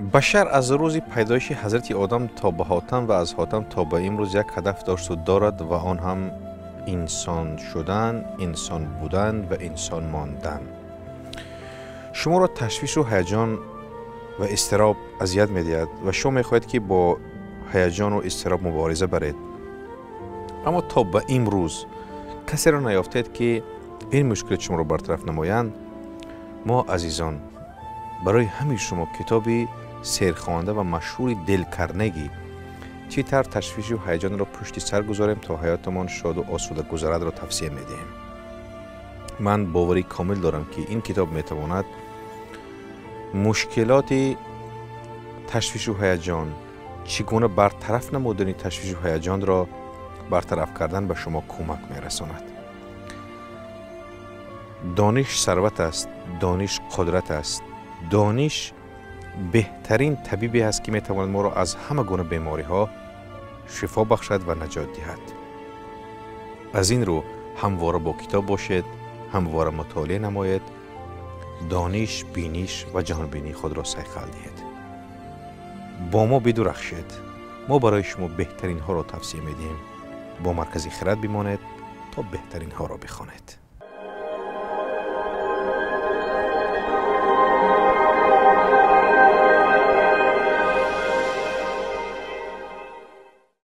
Башар аз рӯзи пайдоиши ҳазрати Одам то ба ҳотам ва аз ҳотам то ба имрӯз як ҳадаф дошту дорад ва он ҳам инсон шудан, инсон будан ва инсон мондан. Шуморо ташвишу ҳаяҷон ва изтироб азият медиҳад ва шумо мехоҳед, ки бо ҳаяҷону изтироб мубориза баред. Аммо то ба имрӯз касеро наёфтед, ки ин мушкилоти шуморо бартараф намоянд. Мо, азизон, барои ҳамаи шумо китоби серхонанда ва машҳури Дел Карнеги «Чӣ тавр ташвишу ҳаяҷонро пушти сар гузорем, то ҳаётамон шоду осуда гузарадро тавсия медиҳем. Ман боварӣ комил дорам, ки ин китоб метавонад мушкилоти ташвишу ҳаяҷон, чӣ гуна бартараф намудани ташвишу ҳаяҷонро бартараф кардан ба шумо кӯмак мерасонад. Дониш сарват аст, дониш қудрат аст, дониш беҳтарин табибе аст, ки метавонад моро аз ҳама гуна бемориҳо шифо бахшад ва наҷот диҳад. Аз ин рӯ ҳамвора бо китоб бошед, ҳамвора мутолиа намоед, дониш, биниш ва ҷаҳонбинии худро сайқал диҳед. Бо мо бидурахшед. Мо барои шумо беҳтаринҳоро тавсия медиҳем. Бо Маркази хирад бимонед, то беҳтаринҳоро бихонед.